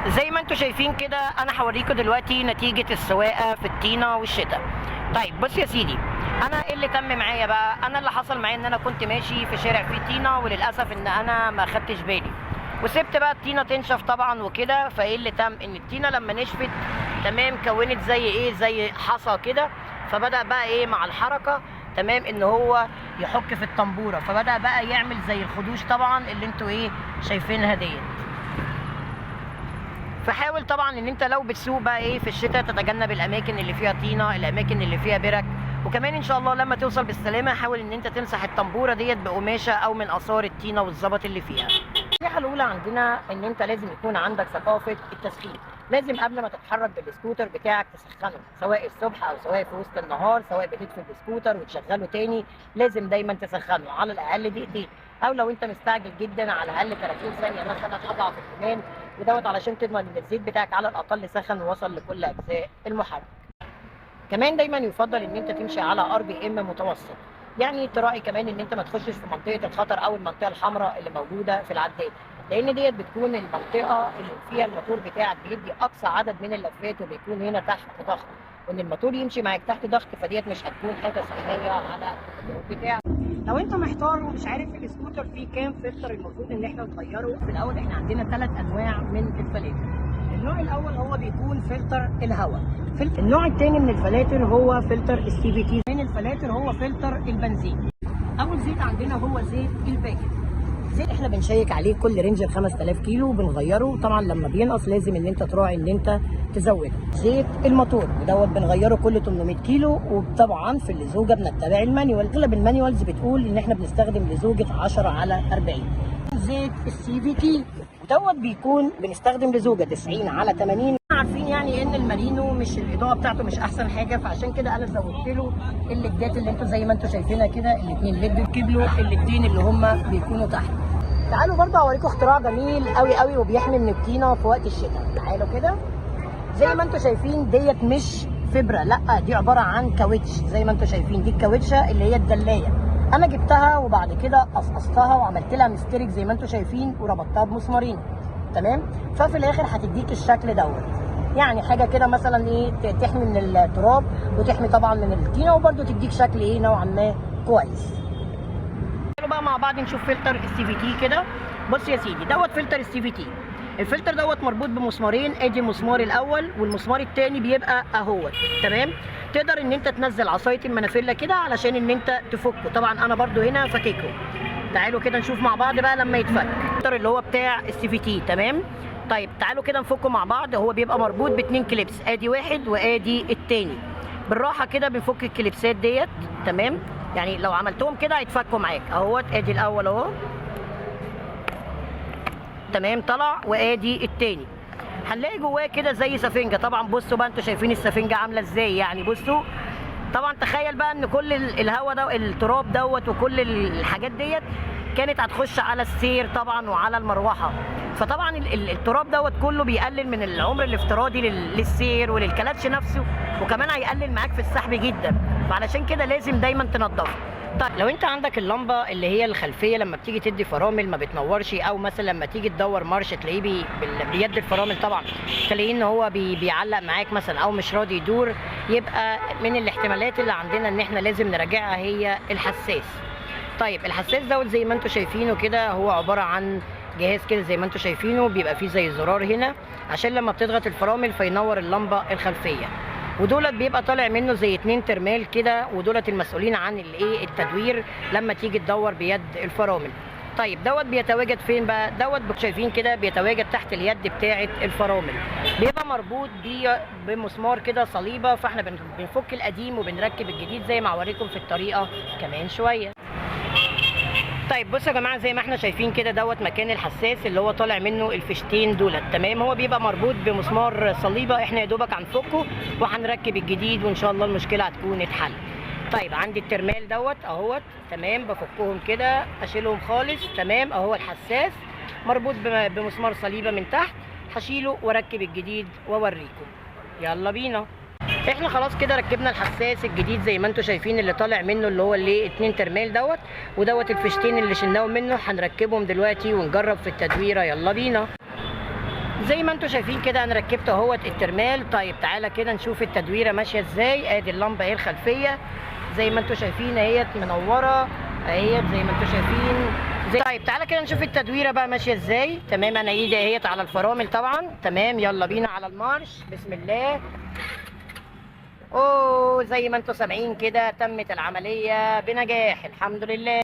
زي ما انتم شايفين كده انا هوريكم دلوقتي نتيجة السواقة في الطينة والشتاء. طيب بص يا سيدي، انا ايه اللي تم معايا بقى؟ انا اللي حصل معايا ان انا كنت ماشي في شارع فيه طينة، وللاسف ان انا ما خدتش بالي وسبت بقى الطينة تنشف طبعا وكده. فايه اللي تم؟ ان الطينة لما نشفت تمام كونت زي ايه، زي حصى كده، فبدأ بقى ايه مع الحركة تمام ان هو يحك في الطنبورة، فبدأ بقى يعمل زي الخدوش طبعا اللي انتوا ايه شايفينها ديت. فحاول طبعا ان انت لو بتسوق بقى ايه في الشتاء تتجنب الاماكن اللي فيها طينه، الاماكن اللي فيها برك. وكمان ان شاء الله لما توصل بالسلامة حاول ان انت تمسح الطنبوره ديت بقماشه او من اثار الطينه والزبط اللي فيها. النصيحة الاولى عندنا ان انت لازم يكون عندك ثقافة التسخين. لازم قبل ما تتحرك بالسكوتر بتاعك تسخنه، سواء الصبح او سواء في وسط النهار، سواء بتدفي السكوتر وتشغله تاني، لازم دايما تسخنه على الاقل دقيقتين، او لو انت مستعجل جدا على الاقل 30 ثانية مثلا اضعف الايمان، ودوت علشان تضمن ان الزيت بتاعك على الاقل سخن ووصل لكل اجزاء المحرك. كمان دايما يفضل ان انت تمشي على RPM متوسط، يعني تراعي كمان ان انت ما تخشش في منطقة الخطر او المنطقة الحمراء اللي موجودة في العداد، لان ديت بتكون المنطقة اللي فيها الموتور بتاعك بيدي اقصى عدد من اللفات وبيكون هنا تحت ضغط، وان الموتور يمشي معاك تحت ضغط فديت مش هتكون حاجة صحية على الموتور بتاعك. لو انت محتار ومش عارف السكوتر فيه كام فلتر المفروض ان احنا نغيره، في الاول احنا عندنا 3 انواع من الفلاتر. النوع الاول هو بيكون فلتر الهواء، النوع الثاني من الفلاتر هو فلتر ال CVT، من الفلاتر هو فلتر البنزين. اول زيت عندنا هو زيت الباكت، زيت احنا بنشيك عليه كل range 5000 كيلو وبنغيره، طبعا لما بينقص لازم ان انت تراعي ان انت تزوده. زيت الموتور ودوت بنغيره كل 800 كيلو، وطبعا في اللزوجه بنتبع ال manual، اغلب ال manuals بتقول ان احنا بنستخدم لزوجه 10/40. زيت ال CVT ودوت بيكون بنستخدم لزوجه 90/80. عارفين يعني ان المارينو مش الاضاءة بتاعته مش احسن حاجة، فعشان كده انا زودت له الليدات اللي انتوا زي ما انتوا شايفينها كده، الاثنين LED كيبلو الليدين اللي هم بيكونوا تحت. تعالوا برضه اوريكم اختراع جميل قوي قوي وبيحمي من الطينه في وقت الشتاء. تعالوا كده، زي ما انتوا شايفين ديت مش فبره، لا دي عبارة عن كاوتش. زي ما انتوا شايفين دي الكاوتشه اللي هي الدلايه، انا جبتها وبعد كده قصقصتها وعملت لها مسترك زي ما انتوا شايفين وربطتها بمسمارين تمام، ففي الاخر هتديك الشكل دوت، يعني حاجة كده مثلا ايه تحمي من التراب وتحمي طبعا من الطينه، وبرده تديك شكل ايه نوعا ما كويس. تعالوا بقى مع بعض نشوف فلتر ال CVT كده. بص يا سيدي، دوت فلتر ال CVT، الفلتر دوت مربوط بمسمارين، ادي المسمار الاول والمسمار الثاني بيبقى اهوت تمام. تقدر ان انت تنزل عصاية المنافله كده علشان ان انت تفكه، طبعا انا برده هنا فككه. تعالوا كده نشوف مع بعض بقى لما يتفك الفلتر اللي هو بتاع ال CVT تمام. طيب تعالوا كده نفكه مع بعض. هو بيبقى مربوط باتنين clips، ادي واحد وادي التاني. بالراحة كده بنفك الكليبسات ديت تمام، يعني لو عملتهم كده هيتفكوا معاك اهوت. ادي الاول اهو تمام طلع، وادي التاني. هنلاقي جواه كده زي سفنجه، طبعا بصوا بقى انتوا شايفين السفنجه عامله ازاي، يعني بصوا طبعا تخيل بقى ان كل الهواء ده التراب دوت وكل الحاجات ديت كانت هتخش على السير طبعا وعلى المروحة، فطبعا التراب دوت كله بيقلل من العمر الافتراضي للسير وللكلاتش نفسه، وكمان هيقلل معاك في السحب جدا، فعلشان كده لازم دايما تنضفه. طيب لو انت عندك اللمبة اللي هي الخلفية لما بتيجي تدي فرامل ما بتنورش، او مثلا لما تيجي تدور مارش تلاقيه بيد الفرامل طبعا تلاقيه ان هو بيعلق معاك مثلا او مش راضي يدور، يبقى من الاحتمالات اللي عندنا ان احنا لازم نراجعها هي الحساس. طيب الحساس دوت زي ما انتم شايفينه كده هو عبارة عن جهاز كده زي ما انتم شايفينه، بيبقى فيه زي زرار هنا عشان لما بتضغط الفرامل فينور اللمبة الخلفية، ودولت بيبقى طالع منه زي 2 ترمال كده، ودولت المسؤولين عن الايه التدوير لما تيجي تدور بيد الفرامل. طيب دوت بيتواجد فين بقى؟ دوت شايفين كده بيتواجد تحت اليد بتاعه الفرامل، بيبقى مربوط بمسمار كده صليبه، فاحنا بنفك القديم وبنركب الجديد زي ما هوريكم في الطريقة كمان شوية. طيب بصوا يا جماعة زي ما احنا شايفين كده دوت مكان الحساس اللي هو طالع منه الفيشتين دولت تمام، هو بيبقى مربوط بمسمار صليبه، احنا يا دوبك هنفكه وهنركب الجديد وان شاء الله المشكلة هتكون اتحلت. طيب عندي الترمال دوت اهوت تمام، بفكهم كده اشيلهم خالص تمام، اهو الحساس مربوط بمسمار صليبه من تحت، هشيله واركب الجديد واوريكم. يلا بينا. احنا خلاص كده ركبنا الحساس الجديد زي ما انتم شايفين اللي طالع منه اللي هو اللي 2 ترمال دوت، ودوت الفيشتين اللي شلناهم منه هنركبهم دلوقتي ونجرب في التدويره. يلا بينا. زي ما انتم شايفين كده انا ركبت اهوت الترمال. طيب تعالى كده نشوف التدويره ماشية ازاي. ادي اللمبة اهي الخلفية زي ما انتم شايفين اهيت منورة اهيت زي ما انتم شايفين. طيب تعالى كده نشوف التدويره بقى ماشية ازاي. تمام، انا ايدي اهيت على الفرامل طبعا. تمام، يلا بينا على المارش، بسم الله. اوه زي ما انتم سامعين كده تمت العملية بنجاح الحمد لله.